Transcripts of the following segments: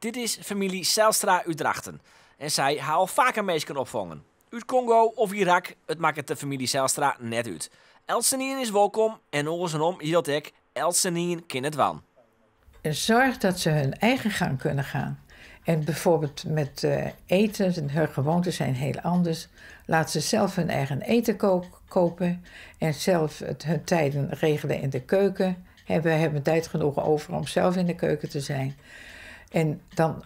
Dit is famylje Zijlstra út Drachten. En sy ha al faker minsken opfongen. Út Kongo of Irak, it makket de famylje Zijlstra net út. Eltsenien is wolkom en oarsom jildt ek, eltsenien kin it dwaan. En zorg dat ze hun eigen gang kunnen gaan. En bijvoorbeeld met eten, hun gewoonten zijn heel anders. Laat ze zelf hun eigen eten kopen en zelf hun tijden regelen in de keuken. En we hebben tijd genoeg over om zelf in de keuken te zijn. En dan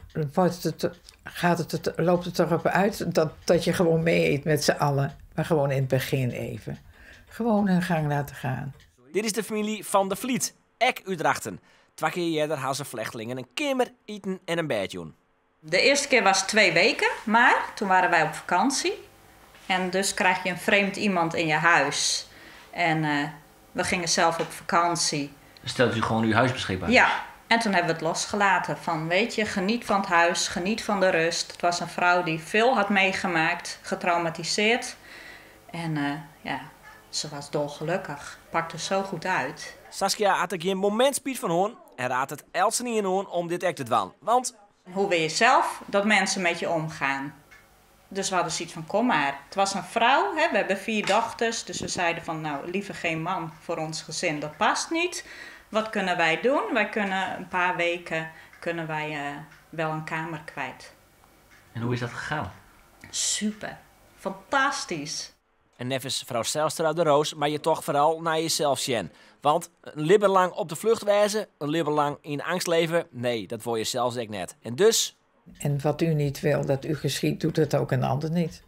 loopt het erop uit dat je gewoon mee eet met z'n allen. Maar gewoon in het begin even. Gewoon hun gang laten gaan. Dit is de famylje Van de Vliet, ek út Drachten. 2 kear earder ha se flechtlingen in keamer, iten en in bêd jûn. De eerste keer was 2 weken, maar toen waren wij op vakantie. En dus krijg je een vreemd iemand in je huis. En we gingen zelf op vakantie. Stelt u gewoon uw huis beschikbaar? Ja, en toen hebben we het losgelaten. Van, geniet van het huis, geniet van de rust. Het was een vrouw die veel had meegemaakt, getraumatiseerd. En ze was dolgelukkig. Pakte zo goed uit. Saskia had er geen moment spijt van hoor en raadt het eltsenien oan om dit ek te dwaan. Want hoe wil je zelf dat mensen met je omgaan? Dus we hadden zoiets van, kom maar. Het was een vrouw, hè? We hebben 4 dochters. Dus we zeiden van, liever geen man voor ons gezin, dat past niet. Wat kunnen wij doen? Wij kunnen een paar weken wel een kamer kwijt. En hoe is dat gegaan? Super, fantastisch. En neffens frou Zijlstra de Roos, mar je toch foaral nei jesels sjen. Want in libben lang op de flucht wêze, in libben lang yn eangst leve, nee, dat wol je sels ek net. En dus... En wat u niet wil dat u geschiedt, doet het ook een ander niet.